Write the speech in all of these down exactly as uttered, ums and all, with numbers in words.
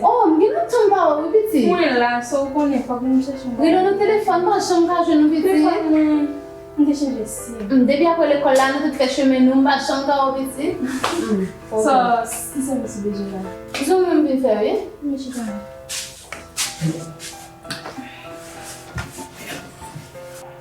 Oh, m gen lontan m pa wè w wi, pitit. Mwen la, sa w konnen, fòk m chèche w. Rele w nan telefòn, m pa janm ka jwenn ou, pitit. Telefòn mwen, m te chanje sim. Hmm, depi apre lekòl la, nou tout fè chemen nou, m pa janm ka wè w, pitit. Hmm, sa, ki sèvis ou bezwen la? Zoom m vin fè, wi. Men chita la.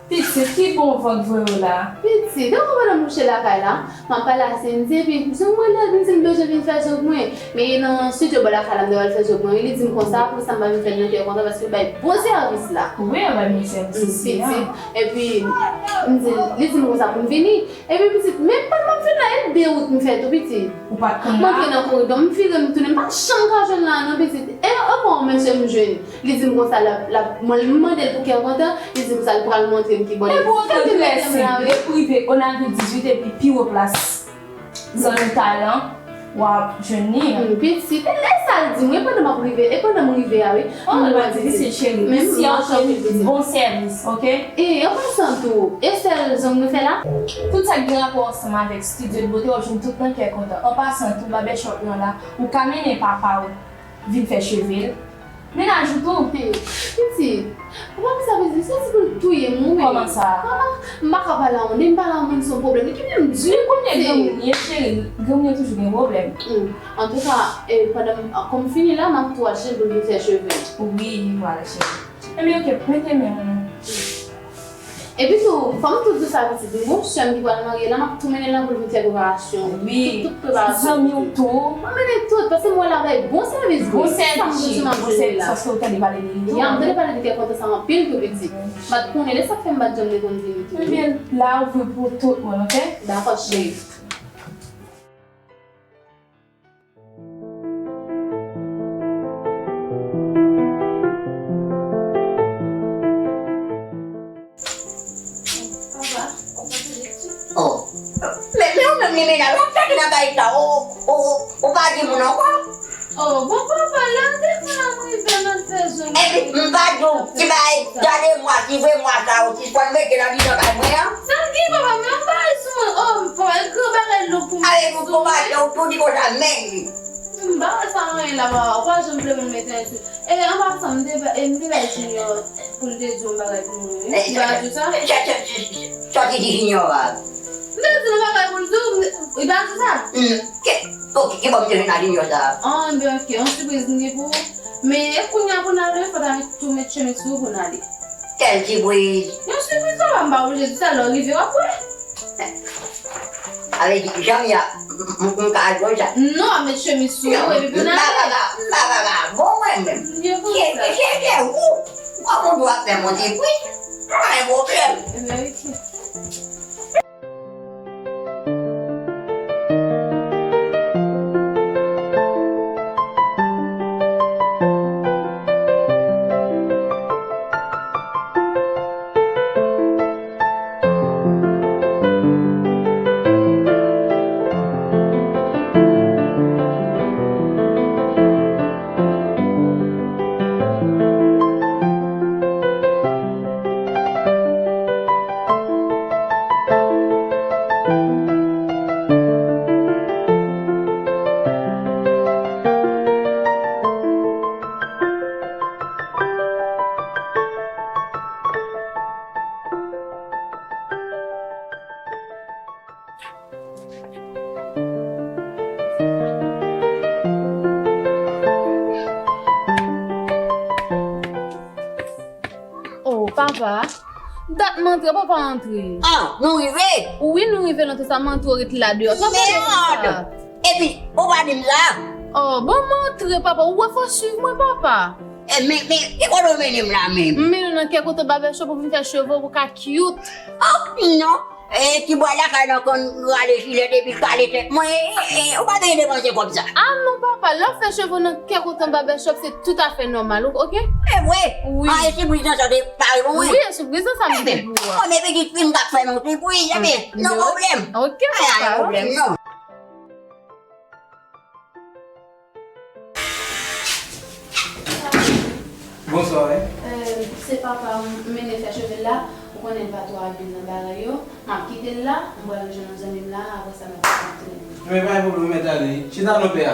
Pitit, ki bon van k voye w la? Pitit, ou konprann m kouche lakay la? M ap pale a Cindy, epi se mwen lè m di m bezwen vin fè zong mwen. Men nan estidyo bò lakay la, m te pral fè zong mwen. Li di m konsa, pou sa m pa vin fè l nan kè kontan, paske l bay bon sèvis la. Wi, l bay bon sèvis isi a. Pitit. Epi, m di, li di m konsa pou m vini. Epi pitit, men pandan m ap vin la, e de wout m fè tou, pitit. Ou pa t konn la? M antre nan koridò, m vire, m tounen, m pa janm ka jwenn la non, pitit. E, e bon, mesye m jwenn. Li di m konsa, l ap, l ap, mwen, m mande l pou kè kontan, li di m konsa, l pral montre m ki bò l ye. Epi w antre trè senp, de prive, o navik dizuit epi pi wo plas zòn ou ta lan, w ap jwenn li an. Hmm, pitit, e lè sa l di m, e pandan m ap rive, e pandan m rive a, wi. Oh, l pa difisil, cheri. Isi an, cheri, bon sèvis, oke? E, an pasan tou, e sèl zong nou fè la? Tout sa k gen rapò ansanm avèk estidyo de bote, w ap jwenn tout nan kè kontan. An pasan tou, babèchòp lan la, ou ka mennen papa w vin fè cheve l. Mennaj ou tou. Hey, pitit, papa, ki sa vle di? Sa di pou l touye m, wi. Kòman sa? Papa, m pa ka pale a yon nèg, m pale a yon moun se yon pwoblèm. Li tounen m di, men kounye a granmoun ye, cheri, granmoun yo toujou gen pwoblèm. Hmm. Antouka, e, pandan m, kòm m fini la, m ap tou al chèche l pou l vin fè cheve l. Wi, vwala, cheri. Ebyen, oke, mete men w nan. Epi tou, fò m tou di w sa, pitit, m gon sè m ki pral marye la, m ap tou mennen l la pou l vin fè preparasyon. Wi. Tout, tout preparasyon. Zanmi w tou. M ap mennen tout, paske m wè l ap bay bon sèvis, wi. Bon sèvis, cheri, bon sèvis, paske ou tande pale de li tou. Ya, m tande pale de kè kontan sa anpil tou, pitit. M pa t konnen, lè sa k fè m pa t janm te konn vini tou, wi. Ebyen, la ouvri pou tout moun, oke? Dakò, cheri. Oh. Men, men ou menm li mennaj, w ap chache nan kay sa, ou, ou, ou pa di moun ankò? Oh, bon papa, lè m te fè an rive nan fè zon. Epi, m pa di w, ti bagay, gade mwa, ti vre mwa sa, ou sispann mete nan bilan kay mwen an. Sa m gen, papa, men m pa sou, oh, papa, e gran bagay lou pou mwen. Ale, nou tou mache, ou tou di konsa, men. M pa wè sa anyen la, papa. Ou pa janm vle moun mete anyen sou. E, an pasan, m te ba, e, m te bay Junior pou l te di yon bagay pou mwen, wi. Ou pa di sa? Sa w te di Junior a? M te di yon bagay pou l di w, m te, li pa di sa? Hmm. Ki, ok, ki bò m te jwenn a Junior sa? An, ben, ok, yon sipriz m gen pou ou. Men, e kounye a pou n ale, fò w ta met, tou met chemiz sou ou pou n ale. Kèl sipriz? Yon sipriz, papa, m pa oblije di sa, lè w rive, w ap wè. Sa vle di, jan m ye a, m, m, m ka al jwenn sa? Non, w ap met chemiz sou ou, epi pou n ale. Non, m pa, m pa, m pa, m pa bon mwen menm. Byen konsa. Se, se, se ou. Kòman w ap fè m yon sipriz? Pa gen pwoblèm. Ebyen, ok. Oh, papa. Dat m antre, papa antre. Ah, nou rive? Wi, nou rive nan tout sa, m antre, w ret la deyò. Sa fè sa? Epi, ou pa di m sa? Oh, bon, m antre, papa. Ou wè, fò w swiv mwen, papa. E, men, men, ki kote w mennen m la menm? M mennen w nan kè kote babèchòp pou vin fè cheve w, pou ka cute. Oh, non. E, ti bwa lakay nan konn rale jilèt epi kale tèt mwen. E, e, ou pa bezwen depanse kòb sa. Ah non, papa, lè w fè cheve w nan kè kote babèchòp, se toutafè nòmal, oke? E vre? Wi. Ah, e sipriz nan sa te pare pou mwen? Wi, e sipriz nan sa m te pou ou a. Ebyen, kòm e pitit fi m k ap fè m yon sipriz, ebyen, non pwoblèm. Oke, papa. Pa gen pwoblèm, non. Bonswa, wi. Euh, se papa m mennen fè cheve l la. Ou konnen l pa twò abil nan bagay yo. M ap kite l la, m pral jwenn yon zanmi m la, apre sa m ap tounen. Men pa gen pwoblèm, ou mèt ale. Chita non, pè a.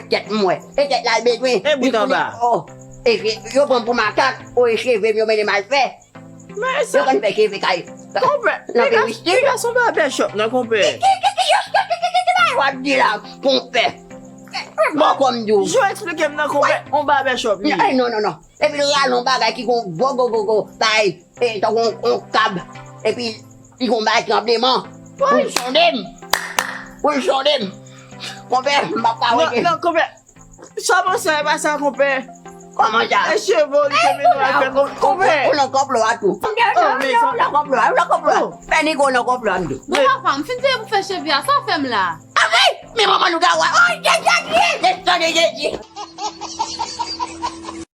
tèt m wè. E tèt la l bezwen. E bout anba. Oh, e je, yo pran m pou makak. Oh, e cheve m yo mennen m al fè. Yo konn fè cheve kay. Konpè, nan peristil. Piga se yon barbèchòp nan, konpè. Ki bagay w ap di la, konpè? Bon, kòm di w. Jan w eksplike m nan, konpè, yon barbèchòp li ye. Non, non, non. Epi l rale yon bagay ki gon gwo, gwo, gwo, gwo, bagay, e, tankou yon, yon kab. Epi li gon bagay tranbleman. Pou l sonde m. Pou l sonde m. Konpè, m p ap ka rete. Non, non, konpè. Sa w panse a, e pa sa, konpè. Kòman sa? E cheve w li te mennen al fè, konpè. Ou nan konplo a tou. Ou nan konplo a, ou nan konplo a. Fè nèg ou nan konplo a, m di w. Bon, papa, m fin peye pou fè cheve a, sa w fè m la? A wi! Men manman nou ta wè. Oh, Jezi, Jezi, Jezi.